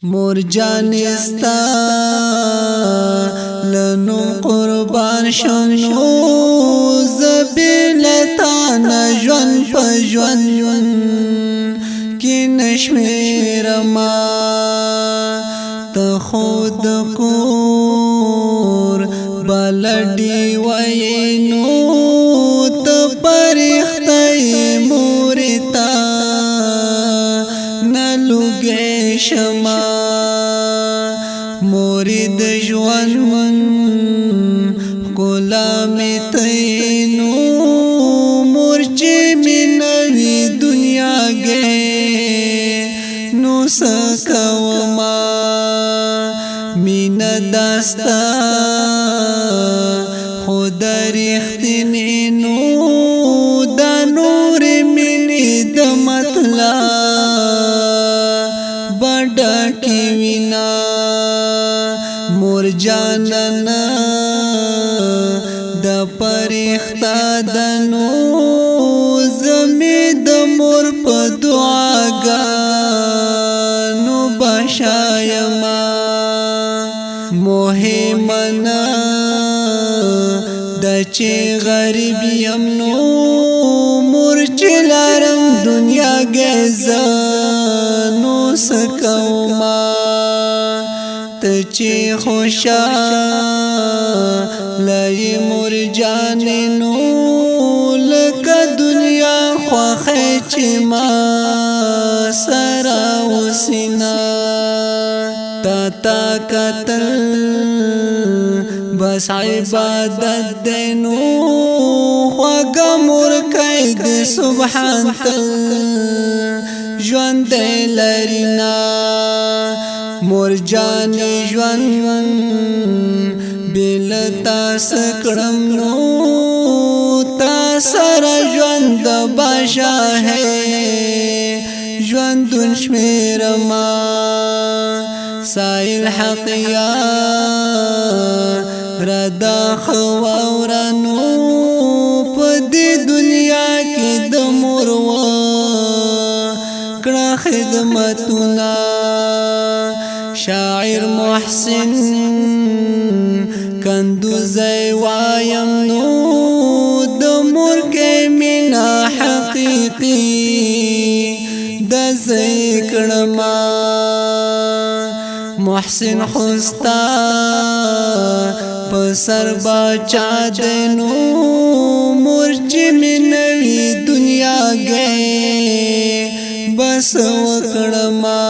مور جان ستا لنو قربان شنو، زبیلتا ژوند په ژوند کې نشمیر ما. ته خود کور بلډي وینو، ته پرخته مورتا نلوګې شما. مورید ژوند کولا می تینو، مورچې می نوی دنیا ګې نو سکوما. مین داستا خود رښتینی نو، د نور مینې د مطلب بډا کی وینا. مور جاننا د پرختا د نو، زمی د مور په دعاګانو بشایما. مهمنا د چې غریب یم نو، مور چې لارم دنیا ګزا نو سکوما. ته چې خوشا لای مور جان نو، لکه دنیا خوخه چې ما سره وسینا. تا تا قتل بس عبادت دینو، خواږه مور کید سبحان تل ژوند لرینا. مور جان ژوند بل تاس کړم نو، تا سره ژوند بادشاہ ژوند شمیر ما. سائل حق یا ردا خواورنو، په دې دنیا کې د مور کړه خدمتونه. شاعر محسن کندوزی وایم نو، د مور کې مینا حقیقي د ذکر ما. محسن خوستا په سر بچا دنو، مور چې نوی دنیا گئے بس وکړما.